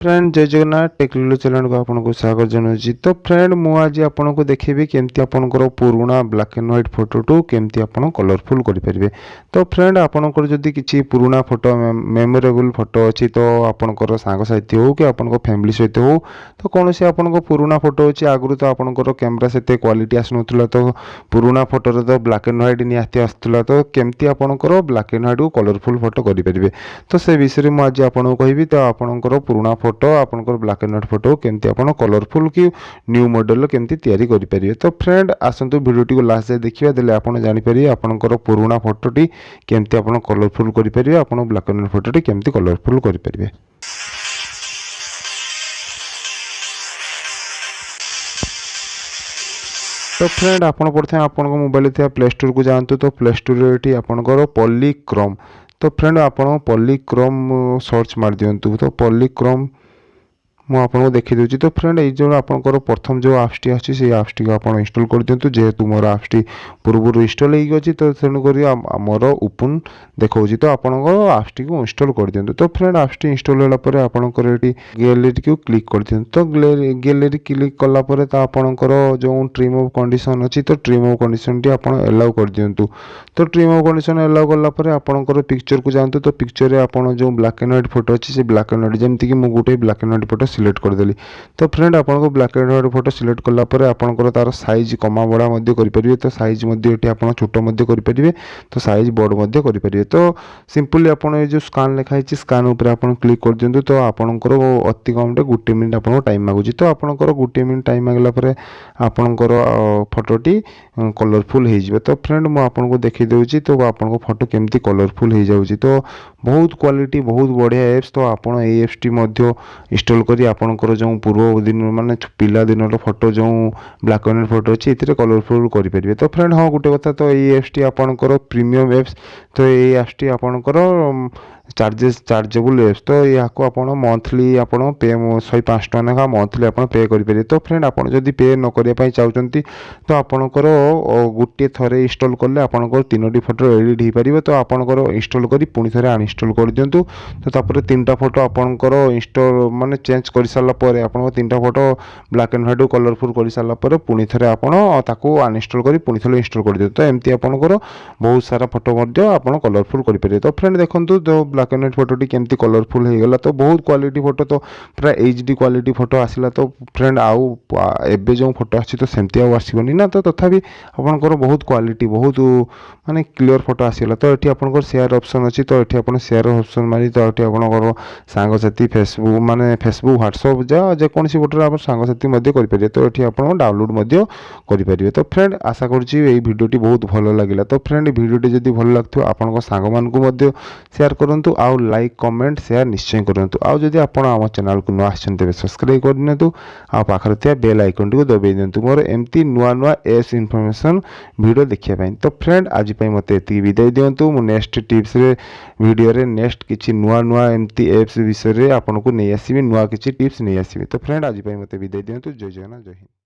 Friend, ଜୟ Jagannath. Technology ଚ୍ୟାନେଲକୁ ଆପଣଙ୍କୁ ସ୍ୱାଗତ ଜଣାଉଛି। ତ ଫ୍ରେଣ୍ଡ, ମୁଁ ଆଜି ଆପଣଙ୍କୁ ଦେଖେଇବି କେମିତି ଆପଣଙ୍କର ପୁରୁଣା ବ୍ଲାକ୍ ଆଣ୍ଡ ହ୍ୱାଇଟ୍ ଫଟୋଠୁ କେମିତି ଆପଣ କଲରଫୁଲ୍ କରିପାରିବେ। ତ ଫ୍ରେଣ୍ଡ, ଆପଣଙ୍କର ଯଦି କିଛି ପୁରୁଣା ଫଟୋ, ମେମୋରେବୁଲ୍ ଫଟୋ ଅଛି, ତ ଆପଣଙ୍କର ସାଙ୍ଗସାଥି ହେଉ କି ଆପଣଙ୍କ ଫ୍ୟାମିଲି ସହିତ ହେଉ, ତ କୌଣସି ଆପଣଙ୍କ ପୁରୁଣା ଫଟୋ ଅଛି। ଆଗରୁ ତ ଆପଣଙ୍କର କ୍ୟାମେରା ସେତେ କ୍ୱାଲିଟି ଆସୁନଥିଲା, ତ ପୁରୁଣା ଫଟୋରେ ତ ବ୍ଲାକ୍ ଆଣ୍ଡ ହ୍ୱାଇଟ୍ ନିହାତି ଆସୁଥିଲା। ତ କେମିତି ଆପଣଙ୍କର ବ୍ଲାକ୍ ଆଣ୍ଡ ହ୍ୱାଇଟ୍କୁ କଲରଫୁଲ୍ ଫଟୋ କରିପାରିବେ, ତ ସେ ବିଷୟରେ ମୁଁ ଆଜି ଆପଣଙ୍କୁ କହିବି। ତ ଆପଣଙ୍କର ପୁରୁଣା ଫଟୋ, ଆପଣଙ୍କର ବ୍ଲାକ୍ ଆଣ୍ଡ ହ୍ୱାଇଟ୍ ଫଟୋ କେମିତି ଆପଣ କଲରଫୁଲ୍ କି ନ୍ୟୁ ମଡ଼େଲର କେମିତି ତିଆରି କରିପାରିବେ। ତ ଫ୍ରେଣ୍ଡ, ଆସନ୍ତୁ ଭିଡ଼ିଓଟିକୁ ଲାଷ୍ଟ ଯାଏ ଦେଖିବା ଦେଲେ ଆପଣ ଜାଣିପାରିବେ ଆପଣଙ୍କର ପୁରୁଣା ଫଟୋଟି କେମିତି ଆପଣ କଲରଫୁଲ୍ କରିପାରିବେ, ଆପଣ ବ୍ଲାକ୍ ଆଣ୍ଡ ହ୍ୱାଇଟ୍ ଫଟୋଟି କେମିତି କଲରଫୁଲ୍ କରିପାରିବେ। ତ ଫ୍ରେଣ୍ଡ, ଆପଣ ପ୍ରଥମେ ଆପଣଙ୍କ ମୋବାଇଲରେ ଥିବା ପ୍ଲେ ଷ୍ଟୋରକୁ ଯାଆନ୍ତୁ। ତ ପ୍ଲେ ଷ୍ଟୋରରେ ଏଠି ଆପଣଙ୍କର ପଲିକ୍ରମ୍, ତ ଫ୍ରେଣ୍ଡ, ଆପଣ ପଲିକ୍ରମ୍ ସର୍ଚ୍ଚ ମାରିଦିଅନ୍ତୁ। ତ ପଲିକ୍ରମ୍ ମୁଁ ଆପଣଙ୍କୁ ଦେଖିଦେଉଛି। ତ ଫ୍ରେଣ୍ଡ, ଏଇ ଯେଉଁ ଆପଣଙ୍କର ପ୍ରଥମ ଯେଉଁ ଆପ୍ସଟି ଆସୁଛି, ସେଇ ଆପ୍ସଟିକୁ ଆପଣ ଇନଷ୍ଟଲ୍ କରିଦିଅନ୍ତୁ। ଯେହେତୁ ମୋର ଆପ୍ସଟି ପୂର୍ବରୁ ଇନଷ୍ଟଲ୍ ହେଇକି ଅଛି, ତ ତେଣୁକରି ଆମର ଓପନ୍ ଦେଖାଉଛି। ତ ଆପଣଙ୍କର ଆପ୍ସଟିକୁ ଇନଷ୍ଟଲ୍ କରିଦିଅନ୍ତୁ। ତ ଫ୍ରେଣ୍ଡ, ଆପ୍ସଟି ଇନଷ୍ଟଲ୍ ହେଲା ପରେ ଆପଣଙ୍କର ଏଠି ଗ୍ୟାଲେରୀକୁ କ୍ଲିକ୍ କରିଦିଅନ୍ତୁ। ତ ଗ୍ୟାଲେରୀ କ୍ଲିକ୍ କଲା ପରେ ତ ଆପଣଙ୍କର ଯେଉଁ ଟ୍ରିମ୍ ଅଫ୍ କଣ୍ଡିସନ୍ ଅଛି, ତ ଟ୍ରିମ୍ ଅଫ୍ କଣ୍ଡିସନ୍ଟି ଆପଣ ଏଲାଉ କରିଦିଅନ୍ତୁ। ତ ଟ୍ରିମ୍ ଅଫ୍ କଣ୍ଡିସନ୍ ଏଲାଉ କଲା ପରେ ଆପଣଙ୍କର ପିକ୍ଚରକୁ ଯାଆନ୍ତୁ। ତ ପିକ୍ଚରରେ ଆପଣ ଯେଉଁ ବ୍ଲାକ୍ ଆଣ୍ଡ ହ୍ୱାଇଟ୍ ଫଟୋ ଅଛି, ସେ ବ୍ଲାକ୍ ଆଣ୍ଡ ହ୍ୱାଇଟ୍, ଯେମିତିକି ମୁଁ ଗୋଟେ black and white photo select କରିଦେଲି। ତ ଫ୍ରେଣ୍ଡ, ଆପଣଙ୍କୁ black and white photo select କଲା ପରେ ଆପଣଙ୍କର ତାର ସାଇଜ୍ କମା ବଢ଼ା ମଧ୍ୟ କରିପାରିବେ। ତ ସାଇଜ୍ ମଧ୍ୟ ଏଠି ଆପଣ ଛୋଟ ମଧ୍ୟ କରିପାରିବେ, ତ ସାଇଜ୍ ବଡ଼ ମଧ୍ୟ କରିପାରିବେ। ତ ସିମ୍ପଲି ଆପଣ ଏ ଯେଉଁ ସ୍କାନ୍ ଲେଖା ହେଇଛି, ସ୍କାନ୍ ଉପରେ ଆପଣ କ୍ଲିକ୍ କରିଦିଅନ୍ତୁ। ତ ଆପଣଙ୍କର ଅତି କମ୍ରେ 1 ମିନିଟ୍ ଆପଣଙ୍କୁ ଟାଇମ୍ ମାଗୁଛି। ତ ଆପଣଙ୍କର 1 ମିନିଟ୍ ଟାଇମ୍ ମାଗିଲା ପରେ ଆପଣଙ୍କର ଫଟୋଟି କଲରଫୁଲ୍ ହେଇଯିବ। ତ ଫ୍ରେଣ୍ଡ, ମୁଁ ଆପଣଙ୍କୁ ଦେଖେଇ ଦେଉଛି ତ ଆପଣଙ୍କ ଫଟୋ କେମିତି କଲରଫୁଲ୍ ହେଇଯାଉଛି। ତ ବହୁତ କ୍ୱାଲିଟି, ବହୁତ ବଢ଼ିଆ ଆପ୍ସ। ତ ଆପଣ ଏଇ ଆପ୍ସଟି ମଧ୍ୟ ଇନଷ୍ଟଲ୍ କରି ଆପଣଙ୍କର ଯେଉଁ ପୂର୍ବ ଦିନ, ମାନେ ପିଲା ଦିନର ଫଟୋ, ଯେଉଁ ବ୍ଲାକ୍ ଆଣ୍ଡ ହ୍ୱାଇଟ୍ ଫଟୋ ଅଛି, ଏଥିରେ କଲରଫୁଲ୍ କରିପାରିବେ। ତ ଫ୍ରେଣ୍ଡ, ହଁ, ଗୋଟେ କଥା, ତ ଏଇ ଆପ୍ସଟି ଆପଣଙ୍କର ପ୍ରିମିୟମ୍ ଆପ୍ସ। ତ ଏଇ ଆପ୍ସଟି ଆପଣଙ୍କର ଚାର୍ଜେବୁଲ୍ ଆପ୍ସ। ତ ଏହାକୁ ଆପଣ ମନ୍ଥଲି ଆପଣ ପେ 105 ଟଙ୍କା ଲେଖା ମନ୍ଥଲି ଆପଣ ପେ କରିପାରିବେ। ତ ଫ୍ରେଣ୍ଡ, ଆପଣ ଯଦି ପେ ନ କରିବା ପାଇଁ ଚାହୁଁଛନ୍ତି, ତ ଆପଣଙ୍କର ଗୋଟିଏ ଥରେ ଇନଷ୍ଟଲ୍ କଲେ ଆପଣଙ୍କର 3ଟି ଫଟୋ ଏଡ଼ିଟ୍ ହେଇପାରିବ। ତ ଆପଣଙ୍କର ଇନଷ୍ଟଲ୍ କରି ପୁଣି ଥରେ ଅନଇନଷ୍ଟଲ୍ କରିଦିଅନ୍ତୁ। ତ ତାପରେ 3ଟା ଫଟୋ ଆପଣଙ୍କର ଇନଷ୍ଟଲ୍, ମାନେ ଚେଞ୍ଜ କରିସାରିଲା ପରେ, ଆପଣଙ୍କ 3ଟା photo black and white colourful କରିସାରିଲା ପରେ ପୁଣି ଥରେ ଆପଣ ତାକୁ ଅନଇନଷ୍ଟଲ୍ କରି ପୁଣି ଥରେ ଇନଷ୍ଟଲ୍ କରିଦିଅନ୍ତୁ। ତ ଏମିତି ଆପଣଙ୍କର ବହୁତ ସାରା ଫଟୋ ମଧ୍ୟ ଆପଣ କଲରଫୁଲ୍ କରିପାରିବେ। ତ ଫ୍ରେଣ୍ଡ, ଦେଖନ୍ତୁ ତ ବ୍ଲାକ୍ ଆଣ୍ଡ ହ୍ୱାଇଟ୍ ଫଟୋଟି କେମିତି କଲରଫୁଲ୍ ହେଇଗଲା। ତ ବହୁତ କ୍ୱାଲିଟି ଫଟୋ, ତ ପୁରା ଏଚ୍ ଡି କ୍ୱାଲିଟି ଫଟୋ ଆସିଲା। ତ ଫ୍ରେଣ୍ଡ, ଆଉ ଏବେ ଯେଉଁ ଫଟୋ ଆସୁଛି, ତ ସେମିତି ଆଉ ଆସିବନି ନା। ତ ତଥାପି ଆପଣଙ୍କର ବହୁତ କ୍ୱାଲିଟି, ବହୁତ ମାନେ କ୍ଲିଅର୍ ଫଟୋ ଆସିଗଲା। ତ ଏଠି ଆପଣଙ୍କର ସେୟାର ଅପସନ୍ ଅଛି। ତ ଏଠି ଆପଣ ସେୟାର ଅପସନ୍ ମାରି, ତ ଏଠି ଆପଣଙ୍କର ସାଙ୍ଗସାଥି, ଫେସବୁକ୍, ମାନେ ଫେସବୁକ୍, ହ୍ୱାଟ୍ସଅପ୍, ଯାହା ଯେକୌଣସି ଗୋଟେରେ ଆପଣ ସାଙ୍ଗସାଥି ମଧ୍ୟ କରିପାରିବେ। ତ ଏଠି ଆପଣ ଡାଉନଲୋଡ଼୍ ମଧ୍ୟ କରିପାରିବେ। ତ ଫ୍ରେଣ୍ଡ, ଆଶା କରୁଛି ଏଇ ଭିଡ଼ିଓଟି ବହୁତ ଭଲ ଲାଗିଲା। ତ ଫ୍ରେଣ୍ଡ, ଭିଡ଼ିଓଟି ଯଦି ଭଲ ଲାଗୁଥିବ, ଆପଣଙ୍କ ସାଙ୍ଗମାନଙ୍କୁ ମଧ୍ୟ ସେୟାର କରନ୍ତୁ ଆଉ ଲାଇକ୍, କମେଣ୍ଟ, ସେୟାର ନିଶ୍ଚୟ କରନ୍ତୁ। ଆଉ ଯଦି ଆପଣ ଆମ ଚ୍ୟାନେଲକୁ ନୂଆ ଆସିଛନ୍ତି, ତେବେ ସବସ୍କ୍ରାଇବ୍ କରିନିଅନ୍ତୁ ଆଉ ପାଖରେ ଥିବା ବେଲ୍ ଆଇକନ୍ଟିକୁ ଦବାଇ ଦିଅନ୍ତୁ ମୋର ଏମିତି ନୂଆ ନୂଆ ଏପ୍ସ ଇନଫର୍ମେସନ୍ ଭିଡ଼ିଓ ଦେଖିବା ପାଇଁ। ତ ଫ୍ରେଣ୍ଡ, ଆଜି ପାଇଁ ମୋତେ ଏତିକି ବିଦାୟ ଦିଅନ୍ତୁ। ମୁଁ ନେକ୍ସଟ ଟିପ୍ସରେ ଭିଡ଼ିଓରେ ନେକ୍ସଟ କିଛି ନୂଆ ନୂଆ ଏମିତି ଏପ୍ସ ବିଷୟରେ ଆପଣଙ୍କୁ ନେଇ ଆସିବି, ନୂଆ କିଛି ଟିପ୍ସ ନେଇ ଆସିବି। ତ ଫ୍ରେଣ୍ଡ, ଆଜି ପାଇଁ ମୋତେ ବିଦାୟ ଦିଅନ୍ତୁ। ଜୟ ଜଗନ୍ନାଥ, ଜୟ ହିନ୍ଦ।